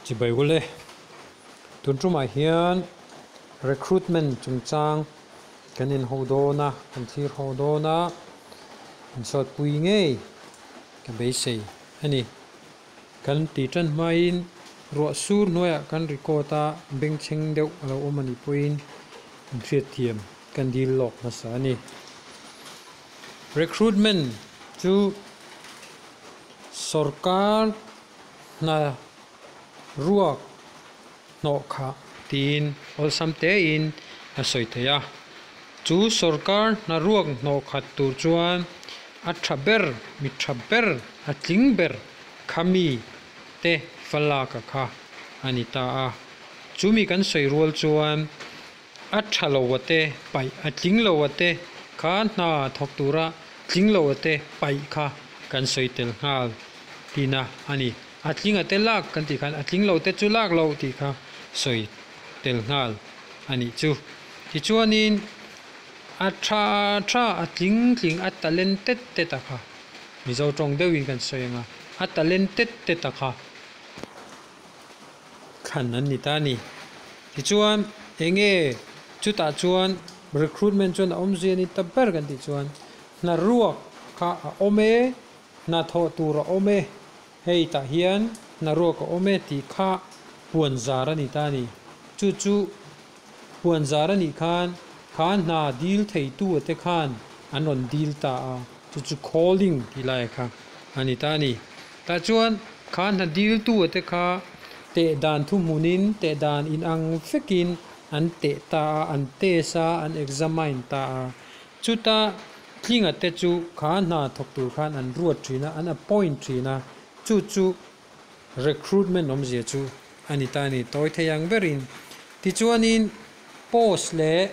Chibai ule. Tun tumah hian recruitment chungchang kan in ho dawn a, kan thlir ho dawn a, insawtpui ngei ka beisei a ni. Kan tih tan hmain ruah sur hnuaiah kan record a, bengchheng deuh a lo awm a nih pawhin inhriatthiam kan dil lawk hmasa a ni. Recruitment chu sorkar hna ruak hnawh khah tiin awlsam tein a sawi thei a. Chu sorkar hna ruak hnawh khat tur chuan a tha ber, mi tha ber, a tling ber kha mi te fa lak a kha a ni ta a. Chu mi kan sawi rual chuan a tha lo a te paih, a tling lo a te kha hna thawk tura tling lo a te paih kha kan sawi tel nghal tihna a ni. A tling a te lak kan tih khan a tling lo te chu lak loh tih kha sawi tel nghal a nih chu. Tichuanin a tha tha a tling tling a talented te ta kha Mizo tawng deuhin kan sawi ang a, a talented te ta kha thlan an ni ta a ni. Tichuan eng nge chutah chuan recruitment chuan a awmzia a ni ta ber kan tih chuan hna ruak kha a awm e, hna thawh tur a awm e, hei tah hian hna ruak a awm e tih kha puan zar a ni ta a ni. Chu chu puan zar a nih khan kha hna dil theitu te khan an rawn dil ta a, chu chu calling tih lai kha a ni ta a ni. Tah chuan kha hna diltu te kha teh dan thuhmunin teh dan inang vekin an teh ta a, an test a, an examine ta a. Chuta tlinga te chu kha hna thawk tur khan an ruat thin a, an appoint thin a, chu chu recruitment awmzia chu a ni ta a ni. Tawi thei ang berin tichuanin post leh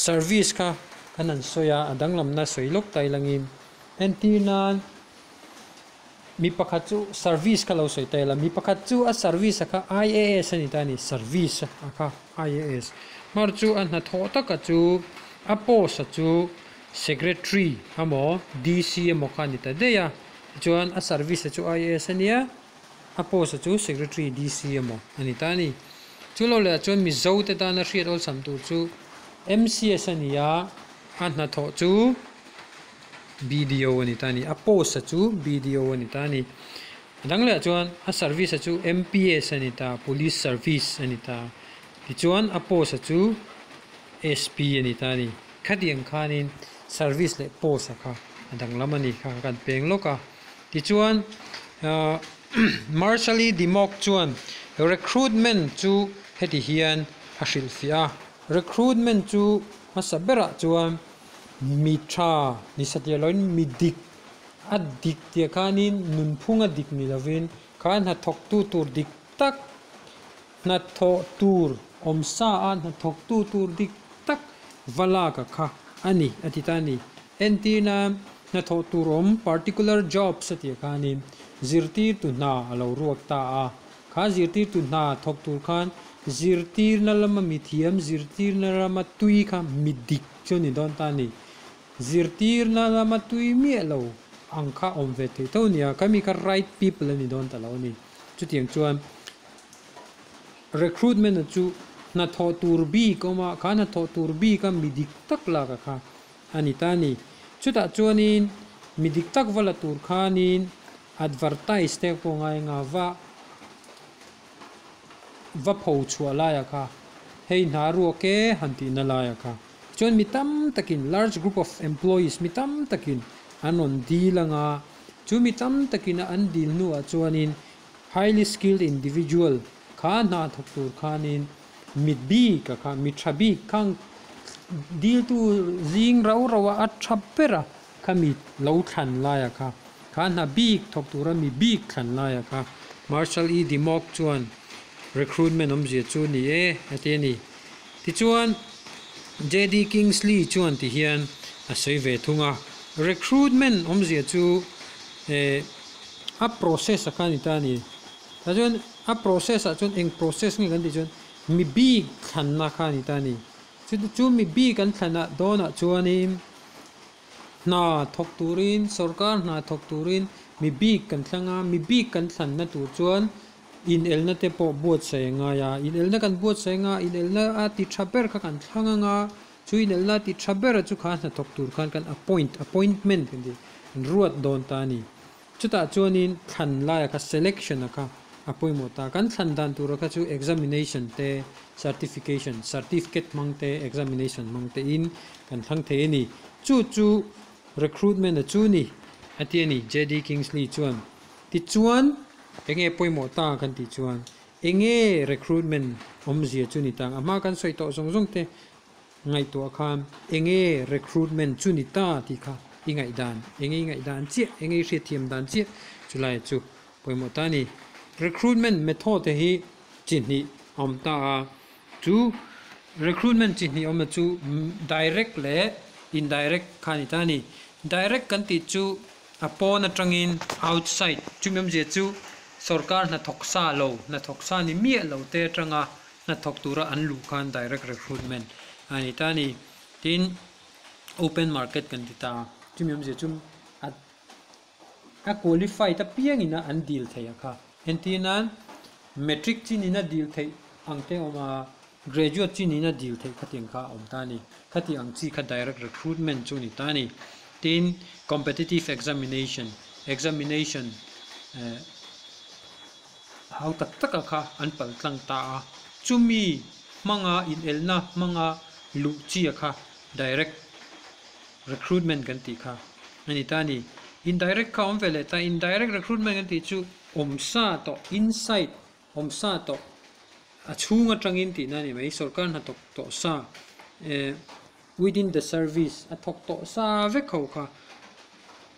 service kha kan han sawi a, a danglamna sawi lawk ta ilangin entir nan Mi pakhat chu service kha lo sawi ta ila, mi pakhat chu a service a kha IAS a ni ta a ni, service a kha IAS. Hmar chu a hnathawh taka chu a post a chu secretary emaw DC emaw kha a ni ta daih a, tichuan a service a chu IAS a nia, a post a chu secretary DC emaw a ni ta a ni. Chu lo leh ah chuan Mizo te tana hriat awlsam tur chu MCS a ni a, a hnathawh chu. BDO a ni ta a ni. A post a chu BDO a ni ta a ni. A dang leh ah chuan a service a chu MPS a ni ta, Police Service a ni ta. Tichuan a post a chu SP a ni ta a ni. Khatiang khanin service leh post a kha a danglam a ni kha kan peng lawk a. Tichuan ahh Marshall E. Dimmock chuan recruitment chu heti hian a hrilhfiah a. Recruitment chu hmasa berah chuan Mi tha ni satliah loin mi dik a dik tih khanin nunphung a dik ni lovin kha hnathawktu tur dik tak hnathawh tur awm sa a hnathawktu tur dik tak va lak a kha a ni a ti ta a ni. Entirna hnathawh tur awm particular jobs a tih khanin zirtirtu hna a lo ruak ta a, kha zirtirtu hna thawk tur khan zirtirna lama mithiam zirtirna lama tui kha mi dik Chu ni dawn ta ni. Zirtirna lama tui miah lo ang kha awm ve thei tho nia, kha mi kha right people a ni dawn ta lo a ni. Chutiang chuan recruitment a chu hnathawh tur bik a awm a, kha hnathawh tur bik a mi dik tak lak a kha a ni ta a ni. Chutah chuanin mi dik tak va la tur khanin advertise te pawh ngai nga va va pho chhuah laia kha hei hna ruak e han tihna laia kha chuan mi tam takin large group of employees mi tam takin an rawn dil anga chu mi tam takin an dil hnuah chuanin highly skilled individual kha hna thawk tur khanin mi bik a kha mi tha bik khang diltu zing rau rau a a tha ber a kha mi lo thlan laia kha Kha hna bik thawk tura mi bik thlan laia kha Marshall E. Dimmock chuan recruitment awmzia chu ni e a ti a ni. Tichuan JD Kingsley chuan ti hian a sawi ve thung a, recruitment awmzia chu eh a process a kha a ni ta a ni. Tah chuan a process ah chuan eng process nge kan tih chuan mi bik thlanna kha a ni ta a ni. Chu mi bik an thlanah dawnah chuanin Hna thawk turin, sorkar hna thawk turin mi bik kan thlang a, mi bik kan thlanna tur chuan Inelna te pawh buatsaih a ngai a, inelna kan buatsaih anga inelna a ti tha ber kha kan thlang anga, chu inelna a ti tha bera chu kha hnathawk tur khan kan appoint, appointment kan ti, kan ruat dawn ta a ni. Chutah chuanin thlan laia kha selection a kha a pawimawh ta. Kan thlan dan tura kha chu examination te, certification, certificate hmang te, examination hmang te in kan thlang thei a ni. Chu chu recruitment a chu ni a ti a ni JD Kingsley chuan. Tichuan enge pawimawh ta kan tih chuan enge recruitment awmzia chu ni ta ang. A hma kan sawi tawh zawng zawng te Ngaihtuah khan enge recruitment chu ni ta tih kha i ngaihdan, enge i ngaihdan chiah, enge i hriatthiam dan chiah chulai chu pawimawh ta a ni. Recruitment method te hi chi hnih a awm ta a, chu recruitment chi hnih awmna chu direct leh indirect kha a ni ta a ni. Direct kan tih chu a pawn atangin outside chumi awmzia chu sorkar hnathawk sa lo, hnathawk sa ni miah lo te atanga hnathawk tura an luh khan direct recruitment a ni ta a ni. Tin, open market kan ti ta a, chumi awmzia chu a a qualified apiangin a an dil theih a kha. Entir nan matric chin in a dil theih ang te a awm a, graduate chin in a dil theih khatiang kha a awm ta a ni. Khati ang chi kha direct recruitment chu a ni ta a ni. Tin, competitive examination, examination eh Hau tak taka kha an pal tlang ta a, chumi hmanga inelna hmanga luh chia kha direct recruitment kan tih kha a ni ta a ni. Indirect kha awm ve leh ta, indirect recruitment kan tih chu awmsa tawh, inside, awmsa tawh, a chhung atangin tihna a ni mai, sorkar hnathawk tawh sa, eh within the service a thawk tawh sa vek ho kha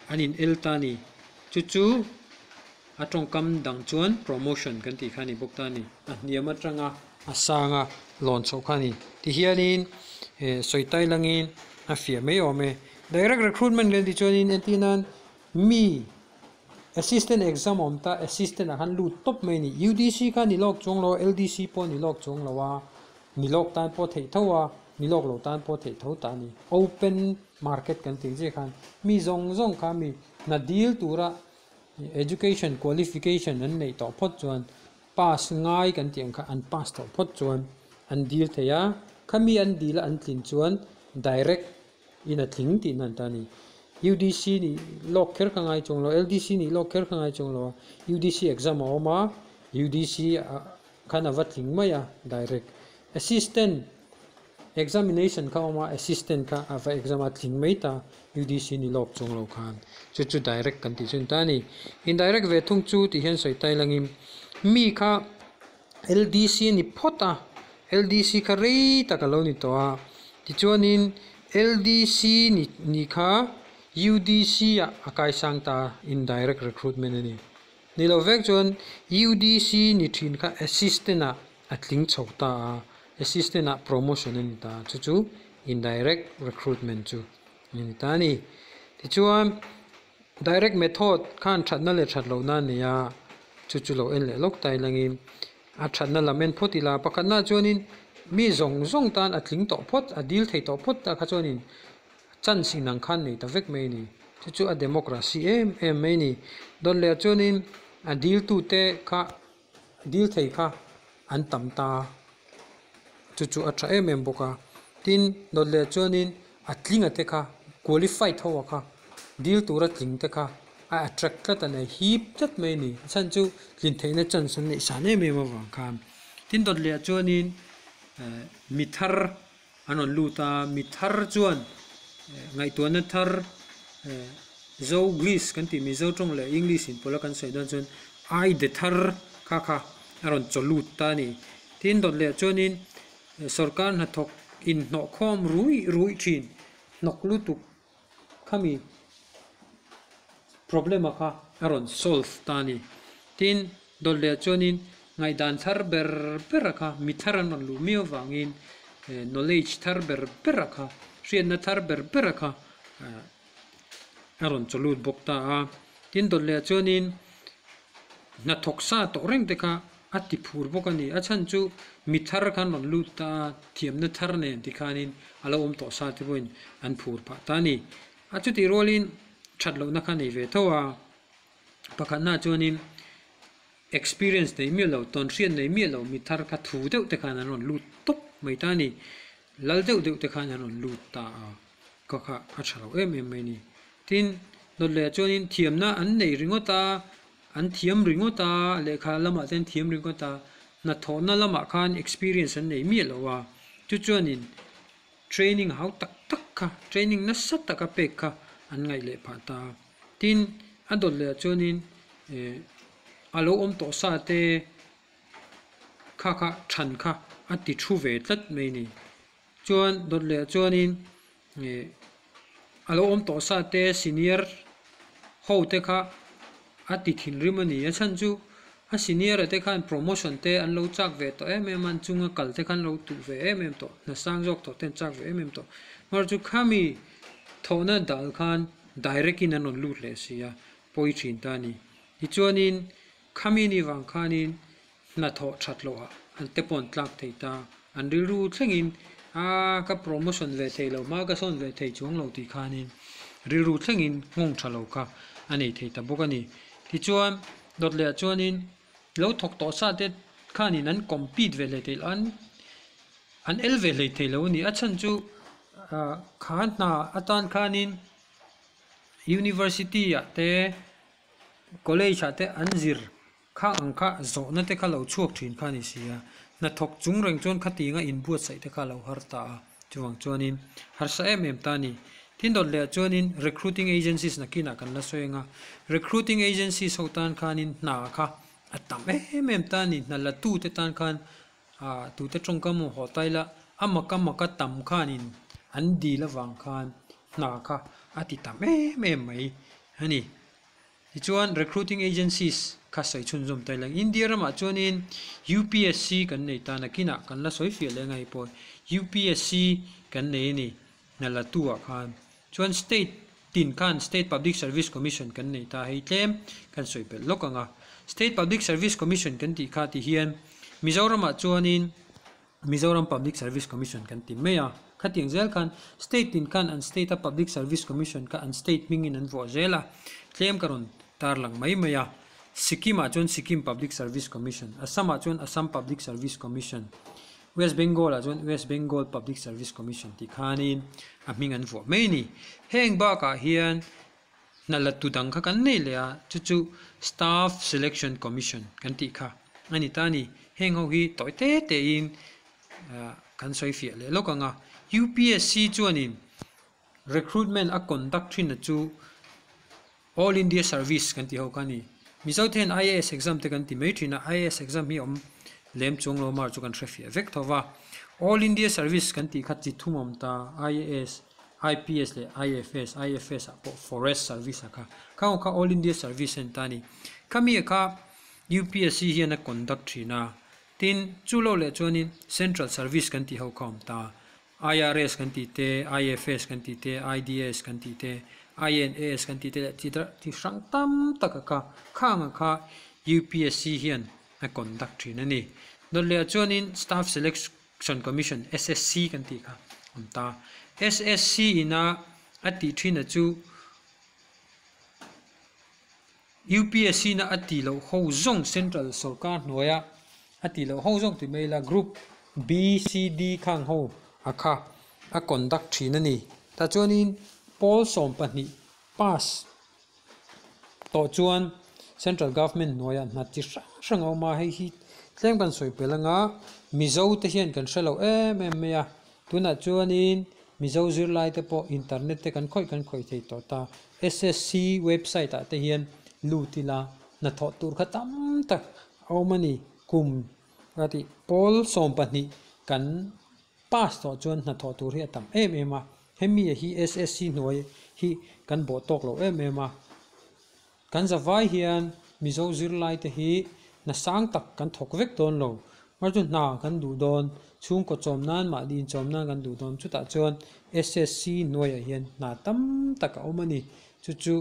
an inel ta a ni. Chu chu. A tawngkam dang chuan promotion kan tih kha a ni bawk ta a ni. A hniam atanga a sanga lawn chhoh kha a ni. Tihianin sawi tai langin a fiah mai awm e. Direct recruitment kan tih chuanin entir nan mi assistant exam awm ta assistant ah khan lut tawp mai a ni. UDC kha ni lawk chuang lo a, LDC pawh ni lawk chuang lo a, ni lawk tan pawh theih tho a, ni lawk lo tan pawh theih tho ta a ni. Open market kan tih chiah khan mi zawng zawng kha mi hna dil tura Education qualification an neih tawh phawt chuan pass ngai kan tih ang kha an pass tawh phawt chuan an dil thei a, khami an dil a an tlin chuan direct in a tling tihna an ta a ni. UDC nih lawk kher kha ngai chuang lo, LDC nih lawk kher kha ngai chuang lo a, UDC exam a awm a, UDC ah khan a va tling mai a direct. Assistant Examination kha awm a, assistant kha a va exam a tling mai ta, UDC ni lawk chung lo khan. Chu chu direct kan tih chu ni ta a ni. Indirect ve thung chu tih hian sawi tai langin mi kha LDC a ni phawt a, LDC kha rei tak a lo ni tawh a, tichuanin LDC ni ni kha UDC ah a kaisang ta a, indirect recruitment a ni. Ni lo vek chuan UDC ni thin kha assistant ah a tling chho ta a, assistant ah promotion a ni ta a, chu chu indirect recruitment chu a ni ta a ni. Tichuan direct method khan thatna leh that lohna a nei a, chu chu lo en leh lawk ta ilangin a thatna lam en phawt ila, pakhatna chuanin mi zawng zawng tan a tling tawh phawt, a dil thei tawh phawt ta kha chuanin chance inang khan nei ta vek mai a ni. Chu chu a democracy em em mai a ni. Dawt leh chuanin a diltute kha dil thei kha an tam ta a, chu chu a tha em em bawk a. Tin, dawt leh chuanin a tlinga te kha qualified ho ah kha dil tura tling te kha a attract tlat a ni, a hip tlat mai a ni. A chhan chu tlin theihna chance an neih san em em avang khan. Tin, dawt leh chuanin eh mi thar An rawn lut a, mi thar chuan ngaihtuahna thar Zo Greece kan tih Mizo tawng leh English in pawlh a kan sawi dawn chuan ai de thar kha kha a rawn chaw lut ta a ni. Tin dawt leh chuanin sorkar hnathawk inhnawh khawm ruih ruih thin hnawk lutuk khami problem a kha a rawn solve ta a ni. Tin, dawt leh chuanin ngaihdan thar ber ber a kha mi thar an rawn luh miau vangin knowledge thar ber ber a kha hriatna thar ber ber a kha a rawn chaw lut bawk ta a. Tin, dawt leh chuanin hnathawk sa tawh reng te kha a ti phur bawk a ni. A chhan chu mi thar khan rawn lut ta a, thiamna thar nen tikhanin a lo awm tawh sa te pawhin an phur phah ta a ni. A chutih rualin that lohna kha nei ve tho a, pakhatnaah chuanin. Experience nei miah lo, tawnhriat nei miah lo mi thar kha thu deuh te khan an rawn lut tawp mai ta a ni. Lal deuh deuh te khan an rawn lut ta a, ka kha a tha lo em em mai a ni. Tin, dawt leh ah chuanin thiamna an nei ringawt a, an thiam ringawt a, lehkha lamah te an thiam ringawt a, hnathawhna lamah khan experience an nei miah lo a, chu chuanin training hau tak tak kha, training nasa taka pek kha an ngaih leh phah ta a. Tin, a dawt leh ah chuanin eh a lo awm tawh sa te kha kha than kha a ti thu ve tlat mai a ni. Chuan dawt leh ah chuanin eh a lo awm tawh sa te senior ho te kha a ti thinrim a ni. A chhan chu a senior ah te khan promotion te an lo chak ve tawh em em a, an chunga kal te kha an lo tuh ve em em tawh, hna sang zawk tawh te an chak ve em em tawh. Amaherawhchu khami thawhna dal khan direct in an rawn lut leh si a, pawi thin ta a ni. Tichuanin khami ni vang khanin hnathawh that loh ah an te pawh an tlak thei ta, an rilru thlengin a ka promotion ve thei lo hma ka sawn ve thei chuang lo tih khanin rilru thlengin nghawng tha lo kha a nei thei ta bawk a ni. Tichuan dawt leh ah chuanin lo thawk tawh sa te khanin an compete ve hlei thei lo an an el ve hlei thei lo a ni. A chhan chu kha hna atan khanin University ah te college ah te an zir kha ang kha zawhna te kha lo chhuak thin kha a ni si a, hnathawk chung reng chuan khatianga inbuatsaih te kha a lo har ta a, chuvang chuanin harsa em em ta a ni. Tin dawt leh ah chuanin recruiting agencies nakinah kan la sawi ang a, recruiting agencies ho tan khanin hna kha a tam em em ta a ni, hna la tu te tan khan ah tute tawngkam maw haw ta ila a maka maka tam khanin an dil avang khan hna kha a ti tam em em mai a ni. Tichuan recruiting agencies kha sawi chhunzawm ta ila India ramah chuanin UPSC kan nei ta nakinah kan la sawi fiah leh ngai pawh UPSC kan nei a ni hna la tu ah khan chuan state tin khan State Public Service Commission kan nei ta hei tlem kan sawi belh lawk ang a State Public Service Commission kan tih kha ti hian Mizoramah chuanin Mizoram Public Service Commission kan ti mai a, khatiang zel khan state tin khan an state a Public Service Commission kha an state hmingin an vuah zel a, tlem ka rawn tarlang mai mai a. Sikkim ah chuan Sikkim Public Service Commission, Assam ah chuan Assam Public Service Commission, West Bengal ah chuan West Bengal Public Service Commission tih khanin a hming an vuah mai a ni. Heng bakah hian hna la tu dang kha kan nei leh a, chu chu Staff Selection Commission kan tih kha a ni ta a ni. Heng ho hi tawi te te in kan sawi fiah leh lawk ang a. UPSC chuanin recruitment a conduct thin a chu All India Service kan tih ho kha a ni. Mizo te hian IAS exam te kan ti mai thin a, IAS exam hi a awm lem chuang lo mar chu kan hre fiah vek tho va. All India Service kan tih kha chi thum a awm ta, IAS, IPS leh IFS, IFS ah pawh Forest Service ah kha kha ho kha All India Service a ni ta a ni. Khami ah kha UPSC hian a conduct thin a, tin chu lo leh chuanin Central Service kan tih ho kha a awm ta, IRS kan tih te, IFS kan tih te, IDS kan tih te, INAS kan tih te leh chi chi hrang tam tak a kha khang ah kha UPSC hian a conduct thin a ni. Dawt leh ah chuanin Staff Selection Selection Commission, SSC, kan tih kha awm ta. SSC ina a tih thin a chu UPSC na a tih loh ho zawng Central sawrkar hnuaia a tih loh ho zawng tih mai ila Group B, C, D khang ho a kha a conduct thin a ni. Tah chuanin pawl 12 pass tawh chuan central government hnuaiah hna chi hrang hrang a awm a, hei hi tlem kan sawi pel anga Mizo te hian kan hre lo em em mai a, tunah chuanin Mizo zirlai te pawh internet te kan khawih kan khawih thei tawh ta, SSC website ah te hian lut ila hnathawh tur kha tam tak a awm a ni, kum ka tih pawl 12 kan Pass tawh chuan hnathawh tur hi a tam em em a, hemi hi SSC hnuai hi kan bawh tawk lo em em a. Kan zavai hian Mizo zirlai te hi hna sang tak kan thawk vek dawn lo, mar chu hna kan duh dawn, chhungkaw chawm nan mahni inchawm nan kan duh dawn, chutah chuan SSC hnuaiah hian hna tam tak a awm a ni. Chu chu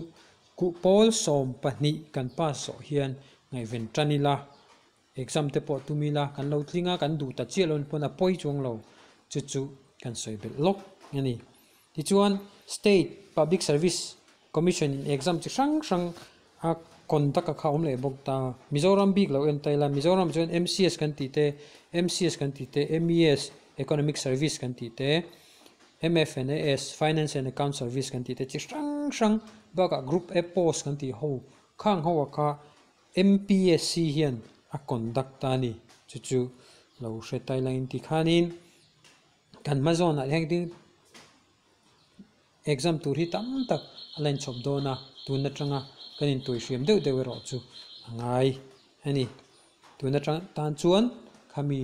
pawl 12 kan pass zawh hian ngaihven tan ila. Exam te pawh tum ila kan lo tling a, kan duh ta chiah lo pawn a pawi chuang lo chu chu kan sawi belh lawk a ni. Tichuan State Public Service Commission in exam chi hrang hrang a Conduct a kha awm leh bawk ta. Mizoram bik lo en ta ila, Mizoram chuan MCS kan tih te, MCS kan tih te, MES, Economic Service kan tih te, MFNAS, Finance and Account Service kan tih te chi hrang hrang bakah Group A post kan tih ho khang ho a kha MPSC hian a conduct ta a ni. Chu chu lo hre ta ila in tikhanin kan hma zawnah hian ding Exam tur hi tam tak a la inchhawp dawn a, tun atanga kan intuihriam deuh deuh erawh chu a ngai a ni. Tun atang tan chuan khami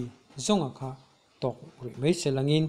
zawnga kha tawk rih mai se langin.